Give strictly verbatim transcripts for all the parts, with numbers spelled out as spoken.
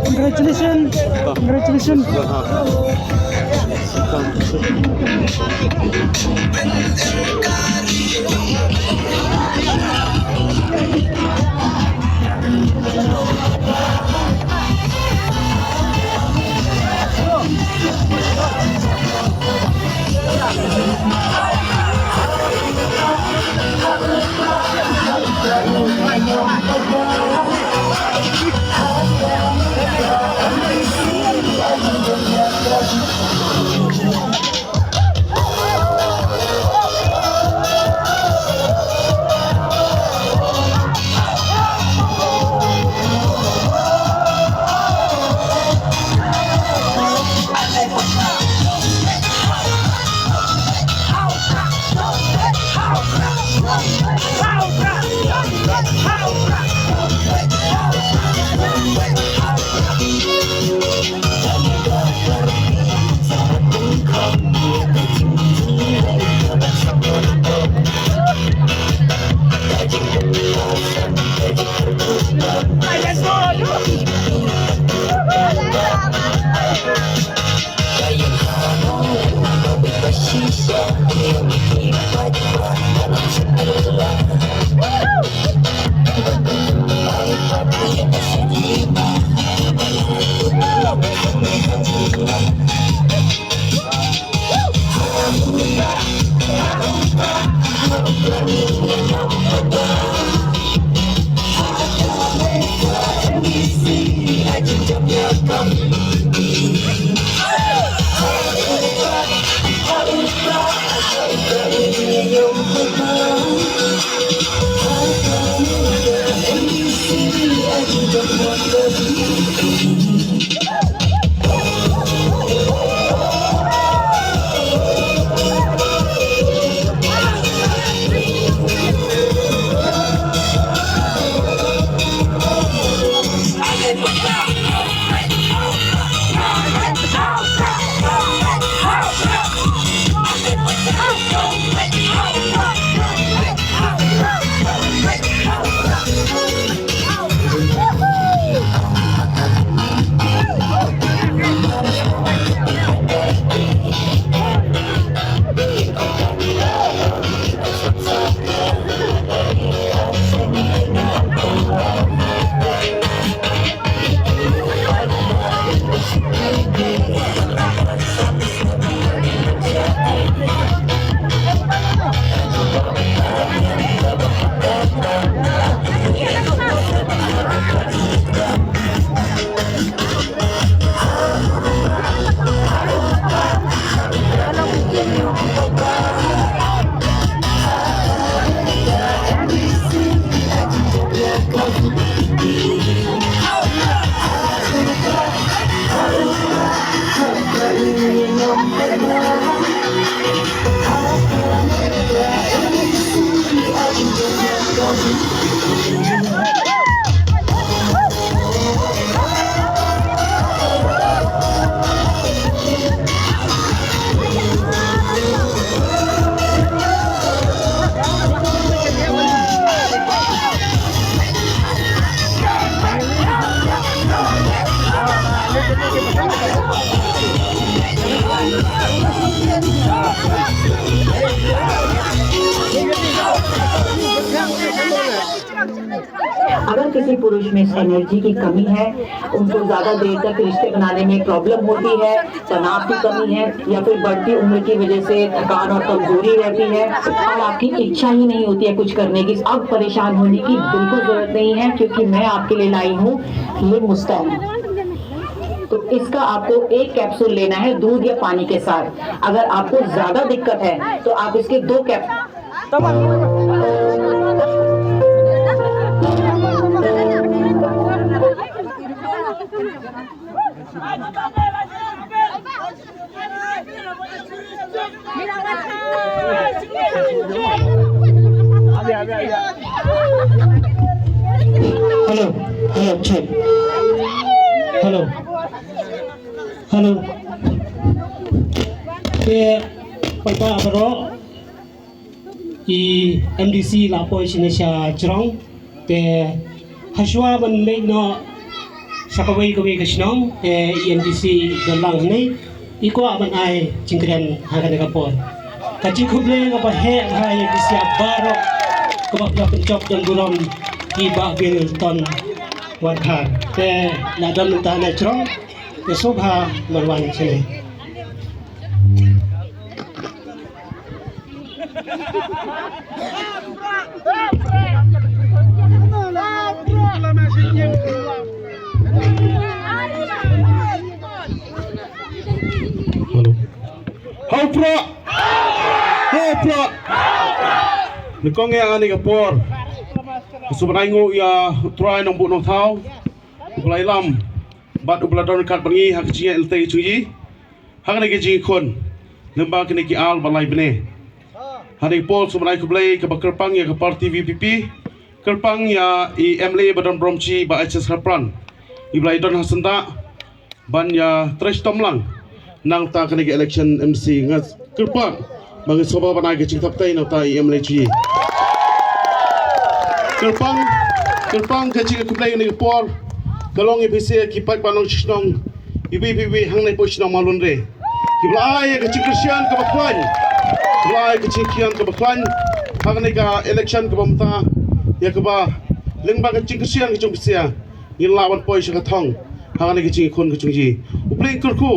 Congratulations. Congratulations. किसी पुरुष में इस एनर्जी की कमी है, उनको ज्यादा देर तक रिश्ते बनाने में प्रॉब्लम होती है, तनाव की कमी है, या फिर बढ़ती उम्र की वजह से थकान और कमजोरी रहती है और आपकी इच्छा ही नहीं होती है कुछ करने की, अब परेशान होने की बिल्कुल जरूरत नहीं है, क्योंकि मैं आपके लिए लाई हूँ ये मुस्तान। तो इसका आपको एक कैप्सूल लेना है दूध या पानी के साथ। अगर आपको ज्यादा दिक्कत है तो आप इसके दो कैप्सूल Hello, hello, check. Hello, hello. Te, papa, apa ro? I M D C la poi shane sha jrong. Te hashwa ban leit noh sha kawei kawei ka shnong, te i M D C don lang hangne, i kwah ban ai jingkren ha kane ka por. Ka jingkhublei kaba heh ha i M D C baroh kaba pynjop don burom, i Bah Bill Ton Warkha. Te la don mynta na jrong, te sngewbha ban wan shane. Hello. Hau pra! Hau pra! Nyngkong ïa kane ka por, sngewbha ai nguh ïa u Trai Nongbuh Nongthaw, u Blei lam bad u ba la don ryngkat bad ngi ha ka jingïaid lynti ka jong ngi ha kane ka jingïakhun lyngba kine ki ar bad lai bnai. Ha kane ka por sngewbha ai khublei kaba kyrpang ïa ka party V P P, kyrpang ïa i M L A ba don burom sha i Bah H S Kharpran, i ba la ïadon ha syndah ban ïatrei shitom lang nangta kane ka election M D C. Nga kyrpang ba ngin sngewbha ban ai ka jingthap kti nangta i M L A jong ngi. Kyrpang, kyrpang ka jingkhublei kane ka por ka long ïa phi sha ki paidbah nongshong shnong iwei pa iwei hangne hapoh shnong Mawlynrei, kiba la ai ïa ka jingkyrshan kaba khlaiñ, kiba la ai ïa ka jingkyrshan kaba khlaiñ ha kane ka election kaba mynta, ïa kaba lyngba ka jingkyrshan ka jong phi sha ngin lah ban poi sha ka thong ha kane ka jingïakhun ka jong ngi. U Blei un kyrkhu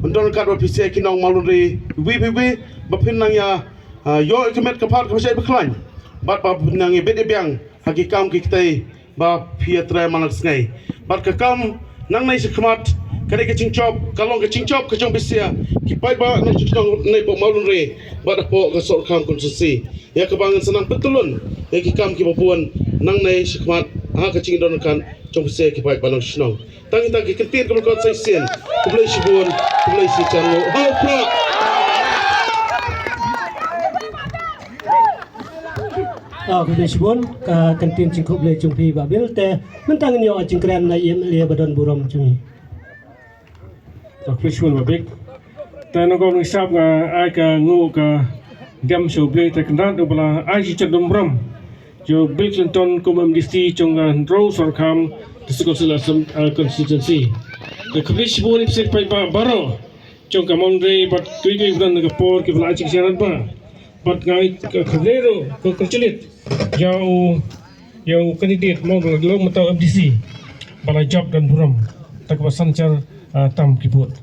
un don ryngkat bad phi sha ki nong Mawlynrei iwei pa iwei, ba phin nang ïa, ah, ïoh ïa ka met ka phad kaba shai ba khlaiñ bad ba phin nang ïa bit ïa biang ha ki kam ki ktei ba phi ïatrei man la ka sngi. Bad ka kam nangne sha khmat, kane ka jingjop ka long ka jingjop ka jong phi sha ki paidbah nongshong shnong ne hapoh Mawlynrei bad hapoh ka Sohryngkham constituency, ïa kaba ngan sa nang pyntylun ïa ki kam kiba bun nangne sha khmat ha ka jingdon ryngkat jong phi sha ki paidbah nongshong shnong. Tang ita ki kyntien kaba kut sa shisien. Khublei shibun, khublei shihajar nguh. Hau pra! Ah, khublei shibun, ka kyntien jingkhublei jong phi Bah Bill. Te mynta ngin ïoh jingkren na i M L A ba don burom jong ngi. Khublei shibun Bah Bill. Te nangno ngi sngap nga ai ka nguh ka dem sha U Blei Trai Kynrad uba la ai jingkyrkhu don burom jong u Bill Clinton kum u M D C jong ka hynriew Sohryngkham District Council Assem-, ah, constituency. Te khublei shibun ïa phi sha ki paidbah baroh jong ka Mawlynrei bad kiwei kiwei ba don ha ka por kiba la ai jingkyrkhu don burom. Bad nga ai ka khublei ruh, congratulate ïa u, ïa u candidate mo, ba la long mynta u M D C ba la jop don burom. Te kaba san hajar, ah, tam ki vote.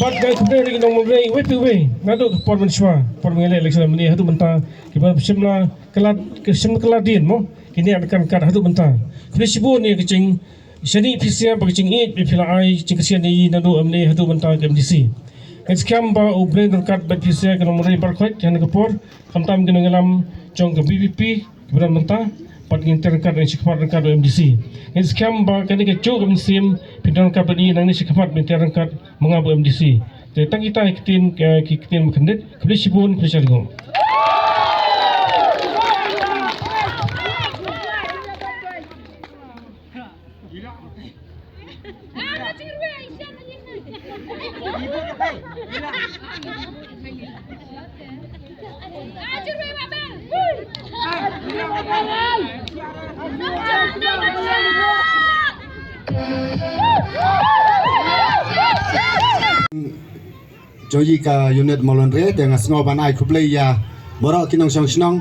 Bad nga ai khublei ruh ïa ki nong Mawlynrei iwei pa iwei naduh ka por mynshuwa, por ba ngi leh election mynne haduh mynta, kiba shim la kylla, ki shim kylla dien mo, ki neh ryngkat ryngkat haduh mynta. Khublei shibun ïa ka jing shaniah phi sha bad ka jingïeit ba phi la ai jingkyrshan ïa ngi naduh M L A haduh mynta ka M D C. Ngin skhem ba U Blei un don ryngkat bad phi sha ki nong Mawlynrei baroh khoit ha kane ka por, khamtam ki nongïalam jong ka V P P kiba don mynta, bad ngin tiar ryngkat, ngin shakmat ryngkat bad u M D C. Ngin skhem ba kane kajuh ka mynsiem phin don ryngkat bad ngi nangne sha khmat, ngin tiar ryngkat ma nga bad u M D C. Te tang kita ki ktien, eh, ki ktien ba khyndiat. Khublei shibun, khublei shihajar nguh. Jong ngi ka unit Mawlynrei, te nga sngew ban ai khublei ïa baroh ki nongshong shnong.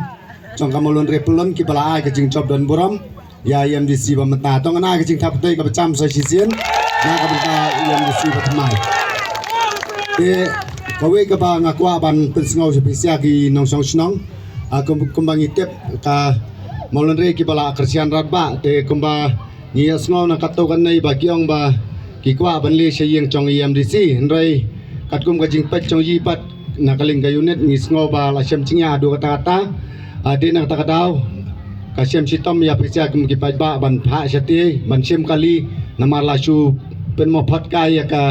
jong ka Mawlynrei Pyllun kiba la ai ka jingjop don burom ïa i MDC ba mynta. To ngan ai ka jingthap kti kaba cham sa shisien na ka bynta i MDC ba thymmai. Te kawei kaba nga kwah ban pynsngew sha phi sha ki nongshong shnong, ah, kum, kumba ngi tip ka Mawlynrei kiba la kyrshan radbah, te kumba ngi ïohsngew na katto katne ba ki ong ba ki kwah ban leh sha ïing jong i MDC, hynrei katkum ka jingpeit jong i pat na ka liang ka unit ngi sngew ba la shem jingïa haduh katta katta. Ah, dei na kata ka daw ka shem shitom ïa phi sha kum ki paidbah ban phah shatei ban shim kali, namar la shu pynmophat kai ïa ka,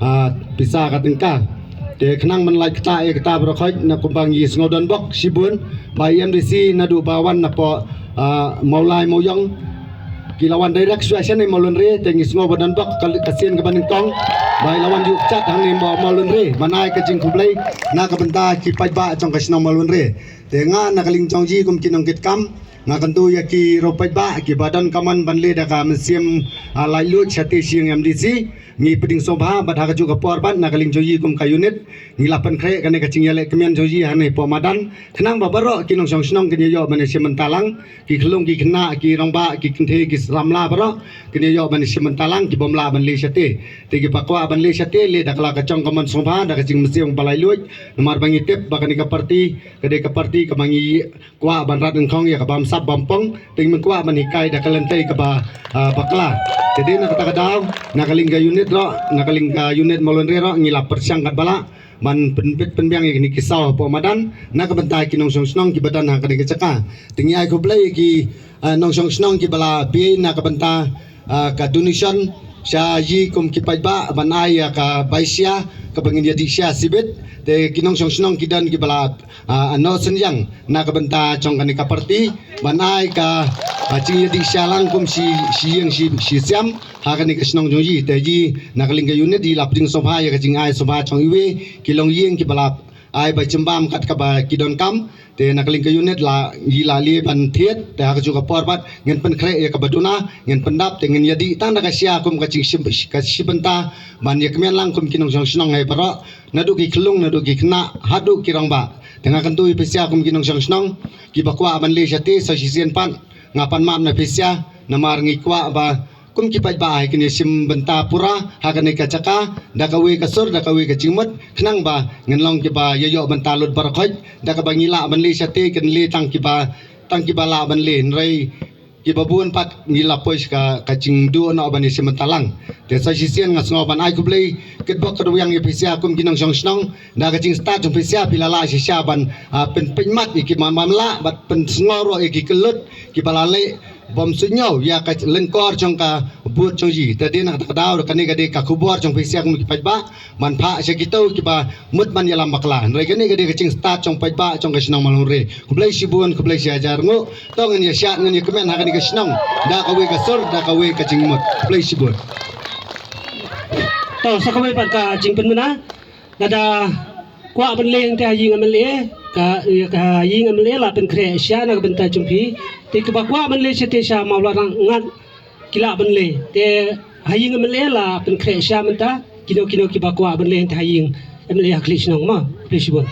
ah, pisa ka tyngka. Te khnang ban lait kata ïa kata baroh khoit, na kumba ngi sngew donbok shibun ba i MDC naduh ba wan napoh, ah, Mawlai Mawiong ki la wan direct shuwa sha ne Mawlynrei, te ngi sngew ba donbok ka, ka sien kaba nyngkong ba i la wan ïuh kjat hangne Maw, Mawlynrei. Ban ai ka jingkhublei na ka bynta ki paidbah jong ka shnong Mawlynrei. Te nga na ka liang jong i kum ki nongkitkam, nga kyntu ïa ki riew paidbah kiba don kamon ban leh da ka mynsiem, ah, laitluid shatei sha ïing MDC. Ngi pdiang sngewbha bad ha kajuh ka por bad na ka liang jong i kum ka unit ngi la pynkhreh kane ka jingïaleh kmen jong i hangne hapoh madan, khnang ba baroh ki nongshong shnong kin ïoh ban ïashim bynta lang, ki khyllung ki khynnah, ki rangbah, ki kynthei, ki samla baroh kin ïoh ban ïashim bynta lang, ki bym lah ban leh shatei. Te kiba kwah ban leh shatei leh da ka la ka jong ka mon sngewbha, da ka jingmynsiem ba laitluid, namar ba ngi tip ba kane ka party ka dei ka party kaba ngi kwah ban rat nyngkong ïa ka bamsap bampong, te ngi kwah ban hikai da ka lynti kaba, ah, bakla. Te dei na kata ka daw na ka liang ka unit ruh, na ka liang ka unit Mawlynrei ruh ngi la pyrshang katba lah ban pynbit pynbiang ïa kine ki saw hapoh madan na ka bynta ki nongshong shnong kiba don ha kane ka jaka. Te ngi ai khublei ïa ki, ah, nongshong shnong kiba la plie na ka bynta, ah, ka donation sha i kum ki paidbah ban ai ïa ka bai sha kaba ngin ïadih sha shibit. Te ki nongshong shnong ki don kiba la, ah, ano synñiang na ka bynta jong kane ka party ban ai ka, ah, jingïadih sha lang kum shi, shi ïing shi, shi siam ha kane ka shnong jong i. Te i na ka liang ka unit i la pdiang sngewbha ïa ka jingai sngewbha jong iwei ki longïing kiba la ai bai jingbam kat kaba ki donkam. Te na ka liang ka unit la i la leh ban thied, te ha kajuh ka por bad ngin pynkhreh ïa kaba duna, ngin pyndap, te ngin ïadih tang da ka sha kum ka jingshim, ka shim bynta ban ïa kmen lang kum ki nongshong shnong hi baroh, naduh ki khyllung, naduh ki khynnah, haduh ki rangbah. Te nga kyntu ïa phi sha kum ki nongshong shnong kiba kwah ban leh shatei sa shisien pat, nga pan map na phi sha, namar ngi kwah ba kum ki paidbah hi kin ïashim bynta pura ha kane ka jaka da kawei ka sur, da kawei ka jingmut, khnang ba ngin long kiba ïa ïoh bynta lut baroh khoit. Da kaba ngi lah ban leh shatei kin leh tang kiba, tang kiba lah ban leh, hynrei kiba bun pat ngi la poi sha ka, ka jingduh noh ban ïashim bynta lang. Te sa shisien nga sngew ban ai khublei kitbok kitwiang ïa phi sha kum ki nongshong shnong, da ka jingstad jong phi sha phi la lah shisha ban, ah, pynpeit mat ïa ki bym lah bad pynsngew ruh ïa ki kyllut kiba la leh bym suidñiew ïa ka lyngkor jong ka vote jong i. Te dei na kata ka daw kane ka dei ka khubor jong phi sha kum ki paidbah ban phah sha kito kiba mut ban ïalam bakla. Hynrei kane ka dei ka jingstad jong paidbah jong ka shnong Mawlynrei. Khublei shibun, khublei shihajar nguh. To ngin ïa shad, ngin ïa kmen ha kane ka shnong da kawei ka sur, da kawei ka jingmut. Khublei shibun. To sa kawei pat ka jingpynmynna. Lada kwah ban leh hangta ha ïing MLA, ka, ka ïing MLA la pynkhreh sha na ka bynta jong phi. Te kiba kwah ban leh shatei sha Mawlarangat ki lah ban leh. Te ha ïing MLA la pynkhreh sha mynta, kino kino kiba kwah ban leh hangta ha ïing MLA ha khlieh shnong mo. Khublei shibun.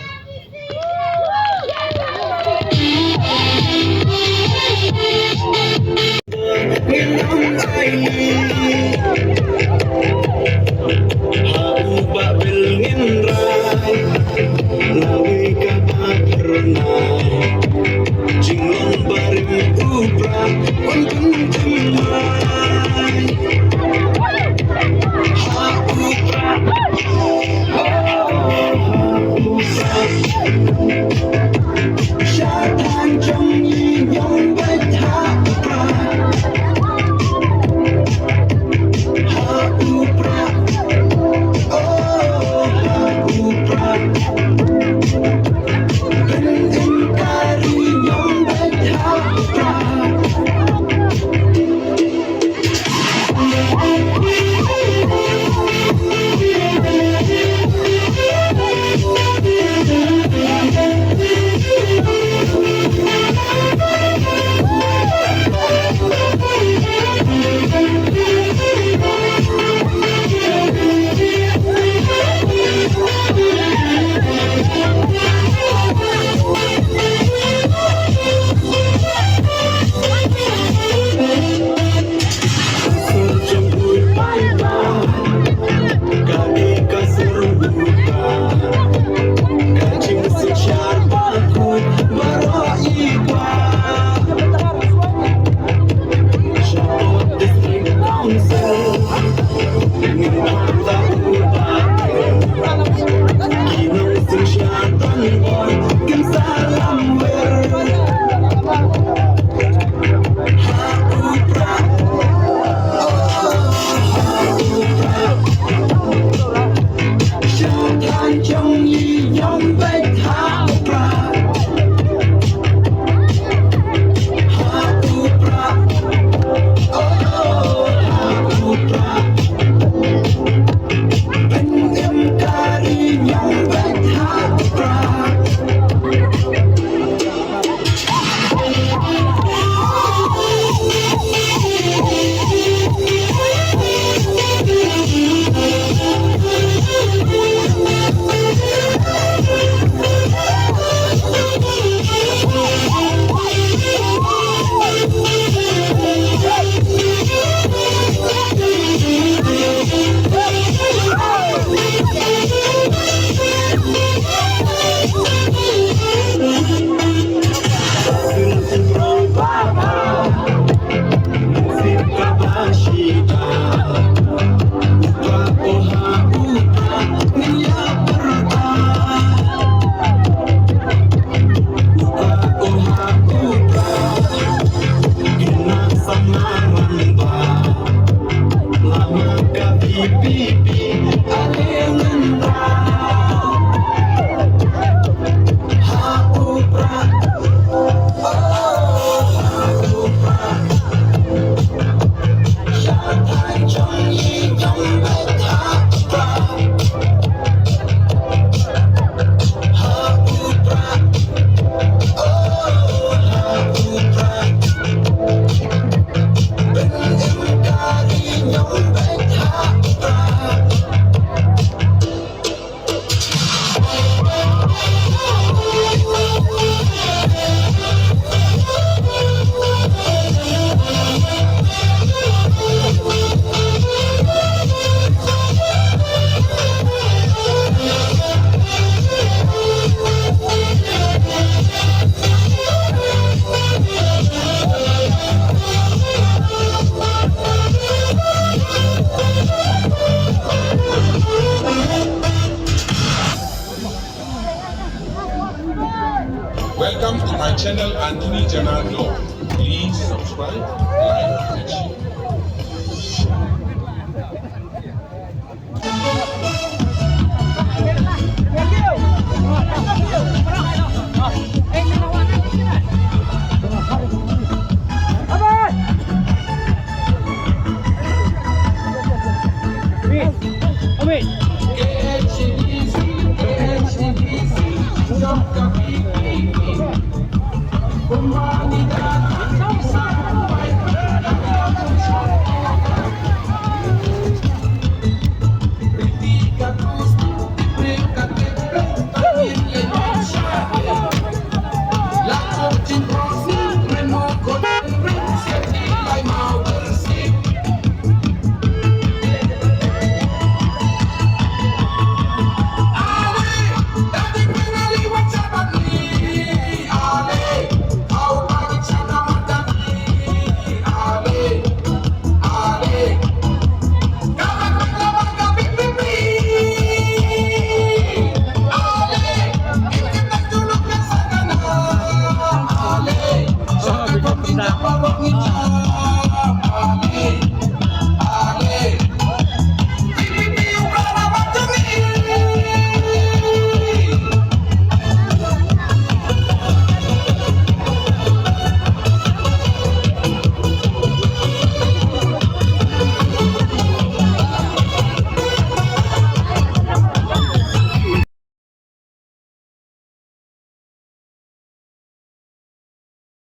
Welcome to my channel, Anthony Janar Vlog. Please subscribe, like, and share.